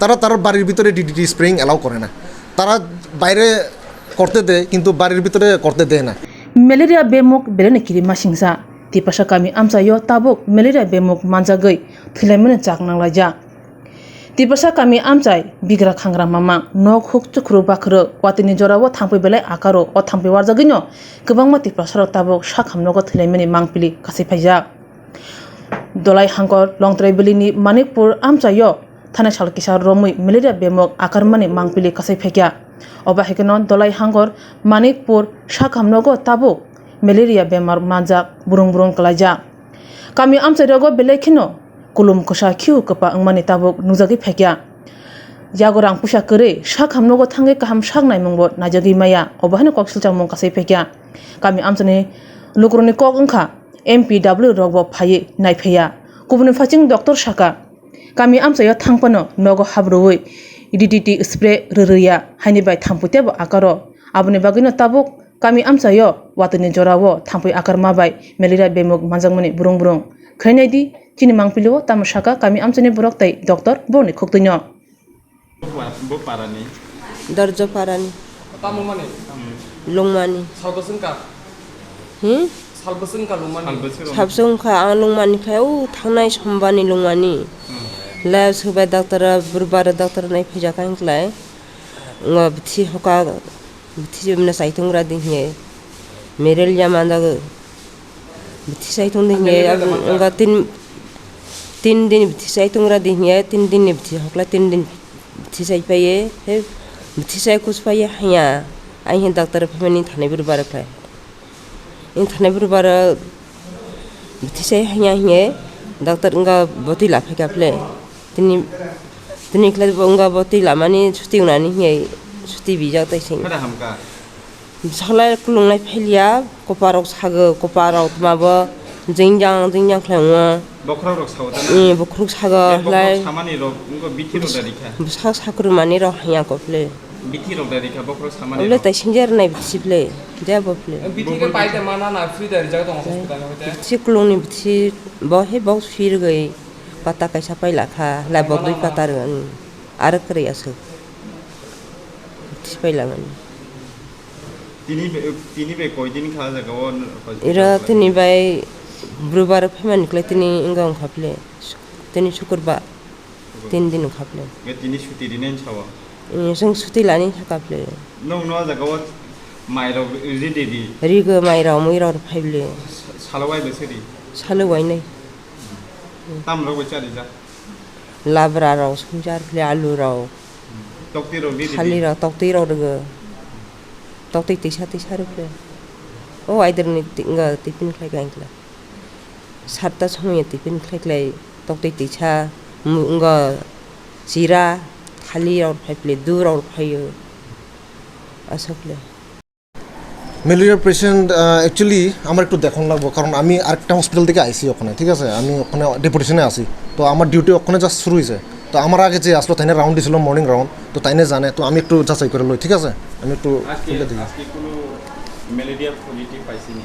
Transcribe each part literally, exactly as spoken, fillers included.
তারা তার বাড়ির ভিতরে ডিডিটি স্প্রেইং অ্যালাউ করে না। তারা বাইরে করতে দেয়, কিন্তু বাড়ির ভিতরে করতে দেয় না। Malaria bemuk belai no kirima singsa. Tiprasa kami amchaio tabuk malaria bemuk manjagwi thwilaimani chak nanglaijak. Tiprasa kami amchai bigra khangra mamang nok huk chukhru bakhru watini jorao thangpui belai akaro o thangpui warjagwino kwbangma Tiprasarok tabuk sak hamnogo thwilaimani mangpili kasai phaijak. Dolai hangkor Longtrai Valley ni Manikpur amchaio thanai sal kisa romwi malaria bemok akarmani mangpili kasai phaikha. Obo hai kheno Dolai hangkor Manikpur sakhamnogo tabuk malaria bemar manjak burung burung kwlaijak. Kami amchairogo belai kheno kulum kwsa khiu kwpa wngmani tabuk nukjagwi phaikha. Yago rang puisa kwrwi sakhamnogo thangwi kaham sak naimungbo naijagwi maya. Obo haino kok silchakmung kasai phaikha. Kami amchaini lukurokni kok wngkha M P W rokbo phaiwi naiphaiya. Kubuni phaising doctor saka, kami amchaio thangphano nogo habrwi D D T spray rwrwiya, haini bai thampui teibo akaro. Aboni bagwino tabuk kami amchaio watwini jorao thampui akarma bai malaria bemuk manjakmani burung burung. Khainai di, chini mangpilio tamo saka kami amchaini borok tei doctor borokni khuktwino. Bo parani. Dorjo parani. Tamo mani? Lungmani. Salbwswng ka? Hmm? Salbwswng ka lungmani? Salbwswng. Sabswng kha ang lungmani khe u thangnai sombani lungmani. Hmm. Le subai doctor burbar doctor nai phija kain klai. Ngo bithi hoka bithi jemna saitung ra ding he. Merel ya mandago. Bithi saitung ding he, ang, ang tin, tin din bithi saitung ra ding he, tin din ni bithi hokla tin din bithi sai paye, he bithi sai kus paye haya, ai he doctor phamani thani buru bara khlai. In thani buru bara bithi sai haya he, doctor wngka boti la phaika phle. Tini, tini khlai wngka boti lamani suti wngnani he, suti bijak tai sing. Kada hamka. Bwsaklai kwlwng lai phailiya, koparok sago, koparok twmabo jingjang jingjang khlai wngo. Bokhorok rok sao da na? Ee, bokhorok sago. Eh, bokhorok lai. Samani rok, wngkha bithi rok da rikha. Bwsak sakrumani rok hanya kople. Bithi rok da rikha, bokhorok samani rok. Oble tai singjar nai bithi ple, jabo ple. Bithi ke pai da mana na free da rijak tong hospital hoite. Bithi kwlwngni bithi bo he box free rwgwi pata kaisa pai lakha, lai bo dui pata rwgwi. Aro kwrwi aswk. Bithi pai lamani. Tini be, tini be koi din kha jaga o hospital? Iro tini bai burubar phaimani kle tini wngkha ple. Tini sukurbar. Tin din wngkha ple. Be tini suti rinai sawa? Ee, chwng suti lani thaka ple. Nong no jaga o mai rok ri de di? Rigo mai rok mui rok phai ple. Sa-, salo wai be seri? Salo wai nai. Tam rok be chari ja? Labra rok songchar phle, alu rok. Tokti rok di di. Thali rok, tokti rok rwgo. Tokti tisa tisa rwgo. O aider ni ti-, nga tiffin khlai ka ingkla. Satta somoi tiffin khlai khlai tokti tisa, mu-, nga chira, thali rok phai phle, du rok phaio. Aswk le. ম্যালেরিয়ার পেশেন্ট, আহ, অ্যাকচুয়ালি আমার একটু দেখন লাগবো, কারণ আমি আরেকটা হসপিটাল থেকে আইছি ওখানে, ঠিক আছে? আমি ওখানে ডেপুটেশনে আছি, তো আমার ডিউটি ওখানে জাস্ট শুরু হয়েছে। তো আমার আগে যে আসলো, তাইনে রাউন্ড দিছিল, মর্নিং রাউন্ড, তো তাইনে জানে, তো আমি একটু যাচাই করে লই, ঠিক আছে? আমি একটু আজকে, ফিল্ডে দেখি। আজকে কোনো ম্যালেরিয়া পজিটিভ পাইছিনি?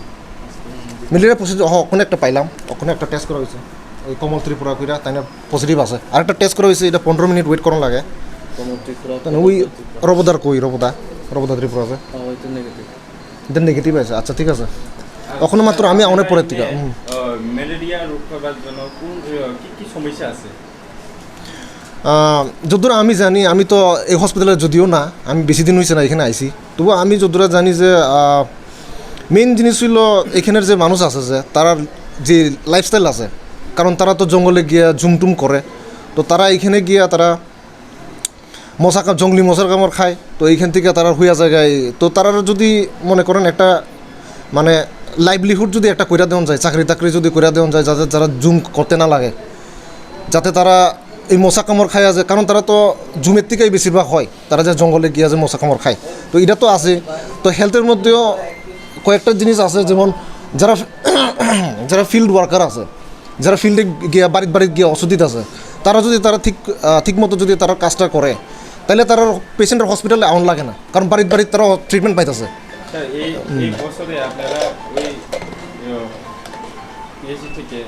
ম্যালেরিয়া পজিটিভ, হ, ওখানে একটা পাইলাম, ওখানে একটা টেস্ট করা হয়েছে, ওই কমল ত্রিপুরা কইরা, তাইনে পজিটিভ আছে। আরেকটা টেস্ট করা হয়েছে, এটা পনেরো মিনিট ওয়েট করানো লাগে। কমল ত্রিপুরা, তাহলে ওই কমল ত্রিপুরা। রবদার কই, রবদা, রবদা ত্রিপুরা আছে। ও, ওই তো নেগেটিভ। দেন নেগেটিভ আছে, আচ্ছা, ঠিক আছে। আর ওখানে মাত্র আমি অনেক পরের থেকে, এখানে, হুম। আহ, ম্যালেরিয়া রোগ করার জন্য কোন, আহ, কি কি সমস্যা আছে? আহ, যতদূর আমি জানি, আমি তো এই হসপিটালে যদিও না, আমি বেশি দিন হয়েছে না এখানে আইছি, তবু আমি যতদূর জানি যে, আহ, মেইন জিনিস হইলো এখানের যে মানুষ আছে, যে তারার যে লাইফস্টাইল আছে, কারণ তারা তো জঙ্গলে গিয়া জুমটুম করে, তো তারা এখানে গিয়া তারা মশা কা-, জঙ্গলি মশার কামড় খায়, তো এইখান থেকে তারা হইয়া জায়গায়, তো তারা যদি মনে করেন একটা মানে লাইভলিহুড যদি একটা কইরা দেওয়া যায়, চাকরি টাকরি যদি কইরা দেওয়া যায়, যাতে যারা জুম করতে না লাগে, যাতে তারা এই মশা কামড় খায় আছে, কারণ তারা তো জুমের থেকেই বেশিরভাগ হয়, তারা যে জঙ্গলে গিয়া যে মশা কামড় খায়, তো এটা তো আছে। তো হেলথের মধ্যেও কয়েকটা জিনিস আছে, যেমন যারা যারা ফিল্ড ওয়ার্কার আছে, যারা ফিল্ডে গিয়া বাড়িত বাড়িত গিয়া ওষুধ দিতে আছে, তারা যদি তারা ঠিক, আহ, ঠিক মতো যদি তারা কাজটা করে, তাহলে তারা পেশেন্টের হসপিটালে আউন লাগে না, কারণ বাড়িত বাড়িত তারা ট্রিটমেন্ট পাইতেছে। আচ্ছা, এই, এই হুম। বছরে আপনারা ওই, আহ, এসি থেকে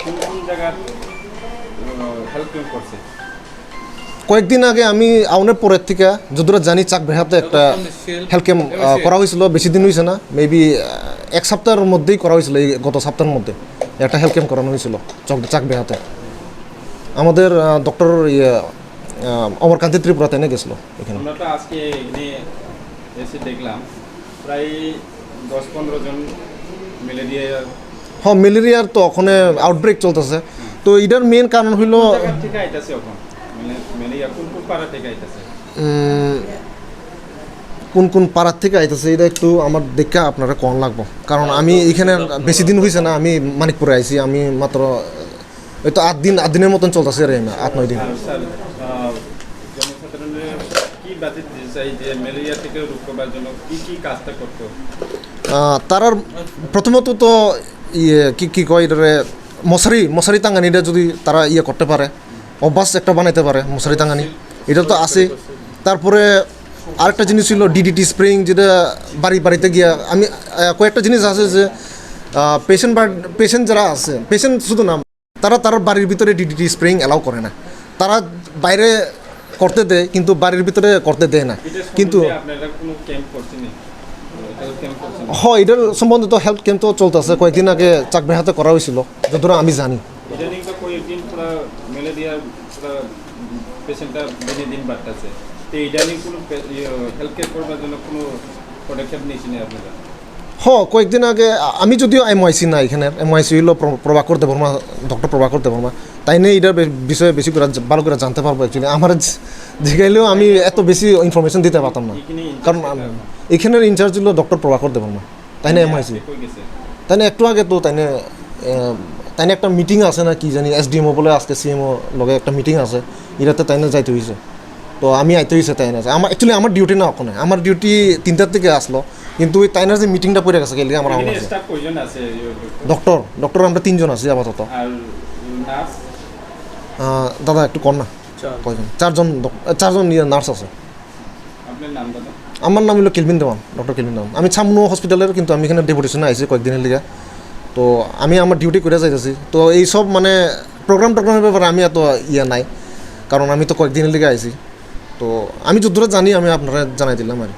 কোন কোন জায়গার, আহ, হেল্প ক্যাম্প করছে? কয়েকদিন আগে আমি আউনের পরের থেকে যতদূর জানি চাক বেহাতে একটা হেলথ ক্যাম্প, আহ, করা হয়েছিল, বেশি দিন হয়েছে না, মেবি এক সপ্তাহের মধ্যেই করা হয়েছিল, এই গত সপ্তাহের মধ্যে একটা হেলথ ক্যাম্প করানো হয়েছিল চক-, চাক বেহাতে। আমাদের, আহ, ডক্টর ইয়ে, আহ, অমরকান্তি ত্রিপুরা তাইনে গেছিল এখানে। আমরা তো আজকে এখানে এসে দেখলাম প্রায় দশ পনেরো জন ম্যালেরিয়া। হ্যাঁ, ম্যালেরিয়ার তো ওখানে আউটব্রেক চলতেছে। তো এটার মেইন কারণ হইলো কোন জায়গা থেকে আইতাছে এখন? মানে, ম্যালেরিয়া কোন কোন পাড়া থেকে আইতাছে? উম, কোন কোন পাড়ার থেকে আইতেছে, এটা একটু আমার দেখে আপনারা কম লাগবো, কারণ আমি এখানে বেশি দিন হয়েছে না, আমি মানিকপুরে আইছি, আমি মাত্র এই তো আট দিন, আট দিনের মতন চলতেছে রে, আট নয় দিন। আর স্যার, আহ, জনসাধারণের কি বার্তা দিতে চাই যে ম্যালেরিয়া থেকে রক্ষা পাওয়ার জন্য কি কি কাজটা করতে হবে? আহ, তারার প্রথমত তো ইয়ে, কি, কি কয় এটারে, মশারি, মশারি টাঙানিটা যদি তারা ইয়ে করতে পারে, অভ্যাস একটা বানাইতে পারে মশারি টাঙানি, এটা তো আছে। তারপরে আরেকটা জিনিস ছিল ডিডিটি স্প্রেইং, যেটা বাড়ি বাড়িতে গিয়া আমি, আহ, কয়েকটা জিনিস আছে যে, আহ, পেশেন্ট বা, পেশেন্ট যারা আছে, পেশেন্ট শুধু না, তারা তার বাড়ির ভিতরে ডিডিটি স্প্রেইং অ্যালাউ করে না। তারা বাইরে করতে দেয়, কিন্তু বাড়ির ভিতরে করতে দেয় না। এটা কিন্তু সম্বন্ধে আপনারা কোনো ক্যাম্প করছেন? এটা ক্যাম্প করছেন? হয়, এটার সম্বন্ধে তো হেলথ ক্যাম্প তো চলতেছে, কয়েকদিন আগে চাকবে হাতে করা হয়েছিল, যতদূর আমি জানি। ইদানিং তো কয়েকদিন পুরা ম্যালেরিয়া পুরা পেশেন্টটা দিনে দিন বাড়তেছে। তো ইদানিং কোনো পে-, ইয়ে, হেলথ ক্যাম্প করবার জন্য কোনো পদক্ষেপ নিয়েছেন আপনারা? হ, কয়েকদিন আগে আ-, আমি যদিও এমওয়াইসি না এখানে, এমওয়াইসি হইলো প্র-, প্রভাকর দেববর্মা, ডক্টর প্রভাকর দেববর্মা। তাইনে এটার বে-, বিষয়ে বেশি করে জা-, ভালো করে জানতে পারবো অ্যাকচুয়ালি। আমার জ-, জিগাইলেও আমি এত বেশি ইনফরমেশন দিতে পারতাম না। এখানে ইনচার্জ কারণ কে আম-, কে? এখানের ইনচার্জ হইলো ডক্টর প্রভাকর দেববর্মা। তাইনে এমওয়াইসি। আজকে কই গেছে? তাইনে একটু আগে তো তাইনে, আহ, তাইনে একটা মিটিং আছে না কি জানি, এসডিএমও বলে আজকে সিএমও লগে একটা মিটিং আছে, এটাতে তাইনে যাইতে হইছে। তো আমি আইতে হইছে তাইনে। আমার, অ্যাকচুয়ালি আমার ডিউটি না ওখানে, আমার ডিউটি তিনটার থেকে আসলো, কিন্তু ওই তাইনার যে মিটিংটা পড়ে গেছে, গেলে আমার এখানে আমার স্টাফ কয়জন আছে? ডক্টর, ডক্টর আমরা তিনজন আছি আপাতত। আর নার্স? আহ, দাদা একটু কর না। চার। কয়জন? চারজন ডক-, আহ, চারজন ইয়ে নার্স আছে। আপনার নাম দাদা? আমার নাম হলো কেলভিন দেওয়ান, ডক্টর কেলভিন দেওয়ান। আমি ছামনু হসপিটালের, কিন্তু আমি এখানে ডেপুটেশনে আইছি কয়েকদিনের লিগে। তো আমি আমার ডিউটি করে যাইতেছি। তো এই সব মানে প্রোগ্রাম টোগ্রামের ব্যাপারে আমি এত ইয়ে নাই, কারণ আমি তো কয়েকদিনের লিগে আইছি। তো আমি যতদূর জানি আমি আপনারা জানাই দিলাম আর কি।